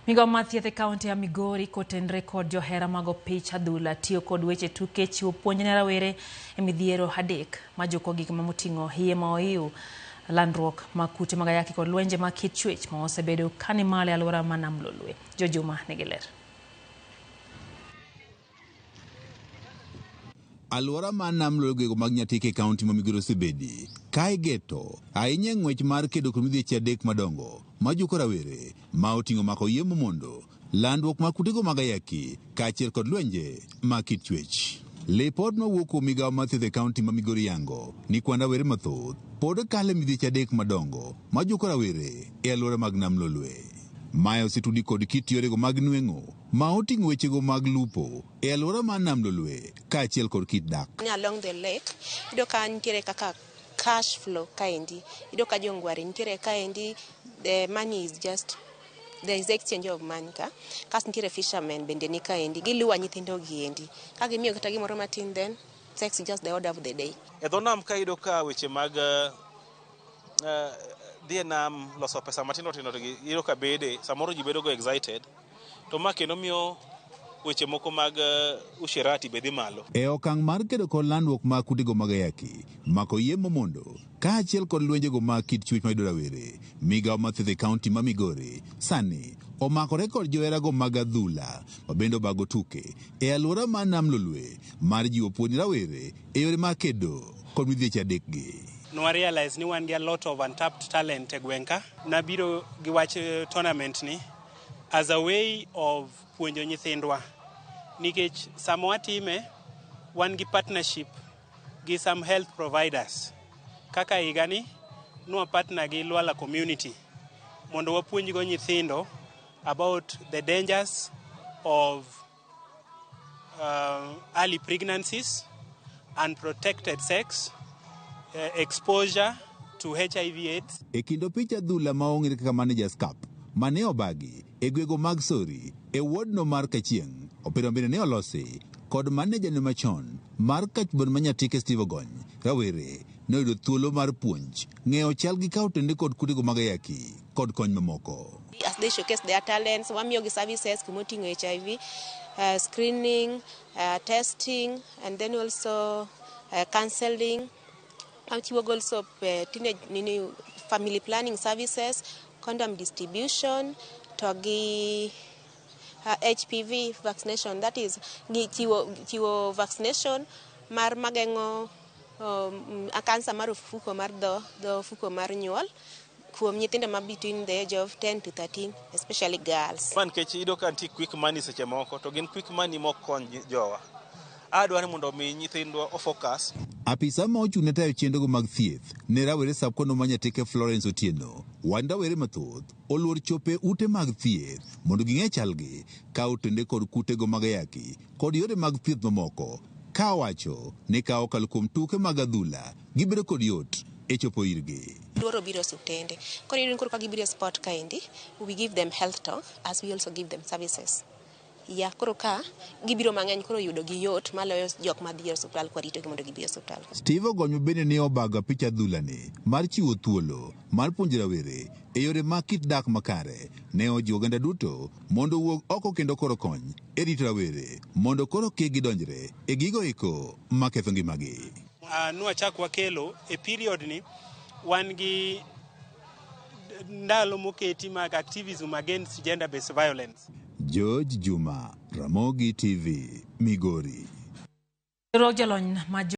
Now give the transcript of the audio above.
Migao mar thieth e kaunti ya Migori kotenre kod johera mag opich adhula tiyo kod weche tuke chiwo puonj ne rawere e midhiero 3 majuko gik moting'o iye ma ohiu, landruok mag kute mag ayaki kod lwenje mag kit chwech ma osebedo kani malo e alwora ma Nam Lolwe. Jojuma nigi ler. Alwora mar Nam Lolwe gwego mag Nyatike e kaunti ma Migori osebedi ka igeto ahinya e ng'wech mar kedo kod midhieche 3 madongo majuko rawere ma oting'o mako yie momondo, landruok mag kutego mag ayaki kaachiel kod lwenje mag kit chwech. Lipot mawuok kuom migawo mar thieth e kaunti ma Migori yango ni kwan rawere mathoth pod kalo e midhieche 3 madongo majuko rawere e alwora mag Nam Lolwe. Mae osetudi kod kit yorego mag nweng'o ma oting'o wechego mag lupo e alwora mar Nam Lolwe kaachiel kod kit dak. Along the lake, iyudo ka nitiere kaka cash flow kaendi. Iyudo ka jongware nitiere kaendi, the money is just, there is exchange of money ka. Kasto nitiere fishermen bende ni kaendi, giluwa nyithindo giendi. Ka gimiyo kata gimoro matin then, sex is just the order of the day. E dho nam ka iyudo ka weche mag dhi e nam loso pesa matindo tindo to iyudo ka bede, samoro ji bedo go excited. To ma kendo miyo weche moko mag usherati be dhi malo. E okang' mar kedo kod landruok mag kutego mag ayaki, mako yie momondo, kaachiel kod lwenjego mag kit chwech mayudo rawere, migawo mar thieth e kaunti ma Migori sani omakore kod joherago mag adhula ma bende obago tuke e alwora mar Nam Lolwe mar jiwo puonj rawere e yore mag kedo kod midhieche 3 gi. Nwa realize ni wan gi a lot of untapped talent e gweng' ka. Nabiro gi wach tournament ni as a way of puonjo nyithindwa nikech sama watime wan gi partnership gi some health providers kaka higani nwa partner gi Lwala community mondo wapuonjgo nyithindo about the dangers of early pregnancies, unprotected sex, exposure to HIV AIDS. E kind opich adhula ma ong'ere kaka Managers Cup mane obagi e gwego mag Sori e ward no mar Kachieng', opira bende ne olosi kod maneja ne machon mar Kachbon ma Nyatike Steve Ogony. Rawere noyudo thuolo mar puonj ng'eyo chal gi kawo tende kod kutego mag ayaki kod kony mamoko. As they showcase their talents, wamiyogi services kumoting'o HIV, screening, testing, and then also counseling. Wachiwo also teenage nini, family planning services, condom distribution, to gi HPV vaccination, that is gi chiwo vaccination mar mageng'o cancer mar ofuko mar dho ofuko mar nyuol kuom nyithindo ma between the age of 10 to 13, especially girls. Ma nikech iyudo ka nitie quick money seche moko, to gin quick money mok kony jowa. Adwaro ni mondo mi nyithindwa o focus. Apisa ma ochung' ne tayo chenrogo mag thieth ne rawere sub-kono ma Nyatike Florence Otieno, wan rawere mathoth oluor chopo e ute mag thieth mondo ging'e chalgi, ka otende kod kutego mag ayaki kod yore mag thieth mamoko, ka owacho ni ka okalo kuom tuke mag adhula gibedo kod yot e chopo irgi. Luoro biro osiptende. Koro iyudo ni koro ka gibiro e sport kaendi, we give them health talk as we also give them services. Ya, koro ka gibiro mang'eny koro yudo gi yot maloyo jok madhi e osiptal kwa ritogi mondo gibi e osiptal. Steve Ogonyo bende ne obago apich adhulani mar chiwo thuolo mar puonjo rawere e yore mag kit dak makare. Ne ojiwo oganda duto mondo owuog oko kendo koro kony e rito rawere mondo koro kik gidonjre e gigo eko maketho ngimagi. Nwachak wakelo e period ni wan gi ndalo moketi mag activism against gender based violence. George Juma, Ramogi TV, Migori. Riwruog jolony ma